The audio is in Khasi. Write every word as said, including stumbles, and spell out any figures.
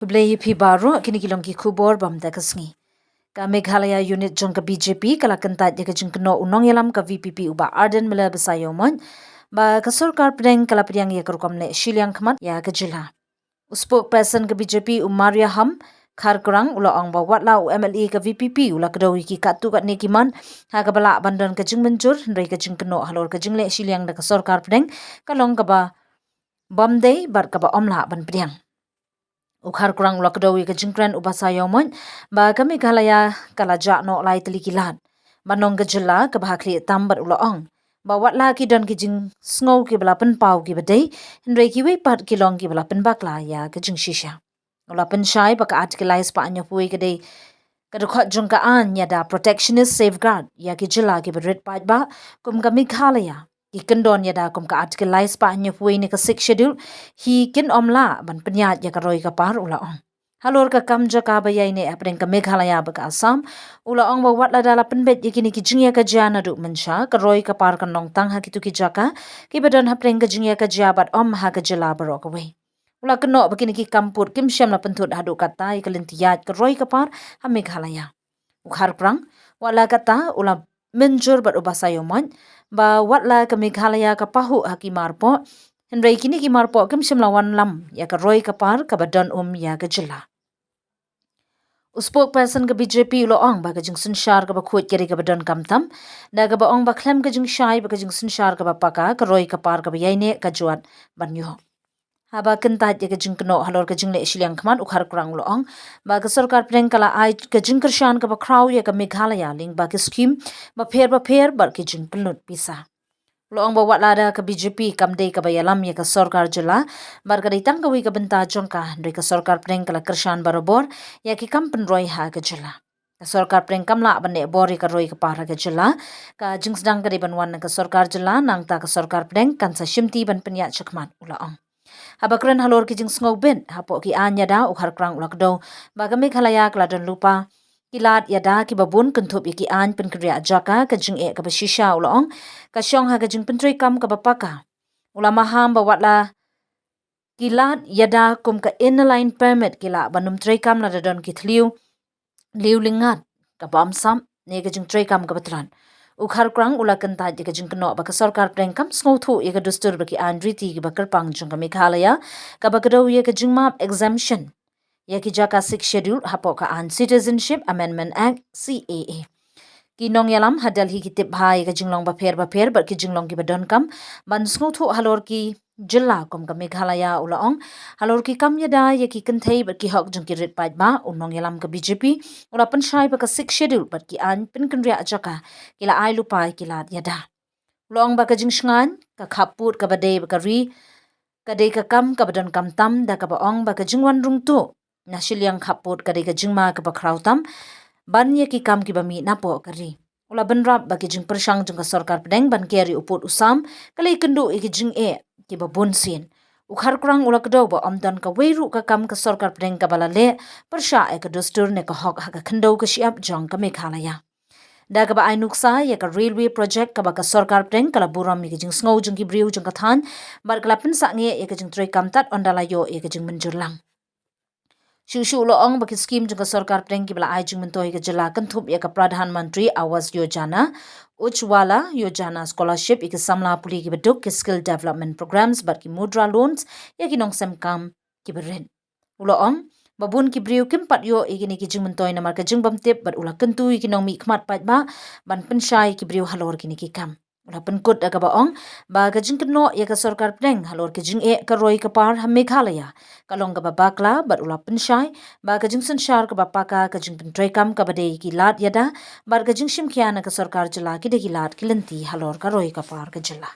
Khublei ïa phi baroh, kine ki long ki khubor bam da ka sngi. Ka Meghalaya Unit jong ka B J P ka la kyntait ïa ka jingkynnoh u nongïalam ka V P P u Bah Ardent Miller Basaiawmoit ba ka sorkar pdeng ka la pdiang ïa ka rukom leh shiliang khmat ïa ka jylla. U spokesperson ka B J P u Mariaham Kharkrang u la ong ba watla u M L A ka V P P u la kdew ïa ki katto katne ki mat ha kaba lah ban don ka jingmynjur, hynrei ka jingkynnoh halor ka jingleh shiliang da ka sorkar pdeng ka long kaba bym dei bad kaba ym lah ban pdiang. U Kharkrang u la kdew ïa ka jingkren u Basaiawmoit ba ka Meghalaya ka la jah noh lai tylli ki lad ban long ka jylla kaba ha khlieh tam, bad u la ong ba watla ki don ki jingsngew kiba la pynpaw kiba dei, hynrei kiwei pat ki long kiba la pynbakla ïa ka jingshisha. U la pynshai ba ka Article lai spah hynñiewphew wei ka dei ka dkhot jong ka aiñ ïada protectionist safeguard ïa ki jylla kiba rit paidbah kum ka Meghalaya. Ki kyndon ïada kum ka Article lai spah hynñiewphew wei ne ka Sixth Schedule hi kin ym lah ban pynïaid ïa ka roi ka par, u la ong. Halor ka kam jaka ba ïaineh hapdeng ka Meghalaya bad ka Assam, u la ong ba wat lada la pynbeit ïa kine ki jingïakajia naduh mynsha, ka roi ka par kan long tang ha kito ki jaka kiba don hapdeng ka jingïakajia bad ym ha ka jylla baroh kawei. U la kynnoh ba kine ki kam pud kim shym la pynthut haduh katta ïa ka lynti ïaid ka roi ka par ha Meghalaya. U Kharkrang, wat la katta, u la mynjur bad u Basaiawmoit ba wat la ka Meghalaya ka pahuh ha ki marpoh, hynrei kine ki marpoh kim shym la wanlam ïa ka roi ka par kaba don um ïa ka jylla. U spokesperson ka B J P u la ong ba ka jingsynshar kaba khuid ka dei kaba donkam tam, da kaba ong ba khlem ka jingshai bad ka jingsynshar kaba paka, ka roi ka par kaba ïaineh ka jwat ban ïoh. Haba kyntait ïa ka jingkynnoh halor ka jingleh shiliang khmat, u Kharkrang u la ong ba ka sorkar pdeng ka la ai ka jingkyrshan kaba khraw ïa ka Meghalaya lyngba ki skhim bapher bapher bad ki jingpynlut pisa. U la ong ba wat lada ka B J P kam dei kaba ïalam ïa ka sorkar jylla bad ka dei tang kawei ka bynta jong ka, hynrei ka sorkar pdeng ka la kyrshan barabor ïa ki kam pynroi ha ka jylla. Ka sorkar pdeng kam lah ban leh bor ïa ka roi ka par ha ka jylla. Ka jingsdang ka dei ban wan na ka sorkar jylla, nangta ka sorkar pdeng kan sa shimti ban pynïaid shakhmat, u la ong. Haba kren halor ki jingsngewbit hapoh ki aiñ ïada, u Kharkrang u la kdew ba ka Meghalaya ka la don lypa ki lad ïada kiba bun, kynthup ïa ki aiñ pynkynriah jaka, ka jingeh kaba shisha, u la ong, ka shong ha ka jingpyntreikam kaba paka. U la maham ba wat la ki lad ïada kum ka Inner Line Permit ki lah ban ym treikam lada don ki thliew liew lyngngad kaba ym sap ne ka jingtreikam kaba tlot. U Kharkrang u la kyntait ïa ka jingkynnoh ba ka sorkar pdeng kam sngewthuh ïa ka dustur bad ki aiñ riti kiba kyrpang jong ka Meghalaya, kaba kdew ïa ka jingmap exemption ïa ki jaka Sixth Schedule hapoh ka aiñ Citizenship Amendment Act, C A A. Ki nongïalam ha Delhi ki tip bha ïa ka jinglong bapher bapher bad ki jinglong kiba donkam ban sngewthuh halor ki jylla kum ka Meghalaya, u la ong. Halor ki kam ïada ïa ki kynthei bad ki hok jong ki rit paidbah, u nongïalam ka B J P u la pynshai ba ka Sixth Schedule bad ki aiñ pynkynriah jaka ki la ai lypa ïa ki lad ïada. U la ong ba ka jingshngaiñ, ka khappud kaba dei bad ka ri ka dei ka kam kaba donkam tam, da kaba ong ba ka jingwan rung tuh na shiliang khappud ka dei ka jingma kaba khraw tam ban ïa ki kam kiba mih napoh ka ri. U la bynrap ba ki jingpyrshang jong ka sorkar pdeng ban ker ïa u pud u sam ka la ïakynduh ïa ki jingeh kiba bun sien. U Kharkrang u la kdew ba ym don kawei ruh ka kam ka sorkar pdeng kaba la leh pyrshah ïa ka dustur ne ka hok ha ka khyndew ka shyiap jong ka Meghalaya. Da kaba ai nuksa ïa ka railway project kaba ka sorkar pdeng ka la burom ïa ka jingsngew jong ki briew jong ka thaiñ bad ka la pynsangeh ïa ka jingtreikam tad ynda la ïoh ïa ka jingmynjur lang. Shuh shuh u la ong ba ki skhim jong ka sorkar pdeng kiba la ai jingmyntoi ïa ka jylla, kynthup ïa ka Pradhan Mantri Awas Yojana, Ujjwala Yojana Scholarship ïa ki samla pule kiba duk, ki Skill Development Programs bad ki Mudra Loans ïa ki nongsem kam kiba rit. U la ong ba bun ki briew kim pat ïoh ïa kine ki jingmyntoi namar ka jingbymtip, bad u la kyntu ïa ki nongmihkhmat paidbah ban pynshai ïa ki briew halor kine ki kam. U la pynkut da kaba ong ba ka jingkynnoh ïa ka sorkar pdeng halor ka jingeh ka roi ka par ha Meghalaya ka long kaba bakla, bad u la pynshai ba ka jingsynshar kaba paka, ka jingpyntreikam kaba dei ïa ki lad ïada bad ka jingshim khia na ka sorkar jylla ki dei ki lad ki lynti halor ka roi ka par ka jylla.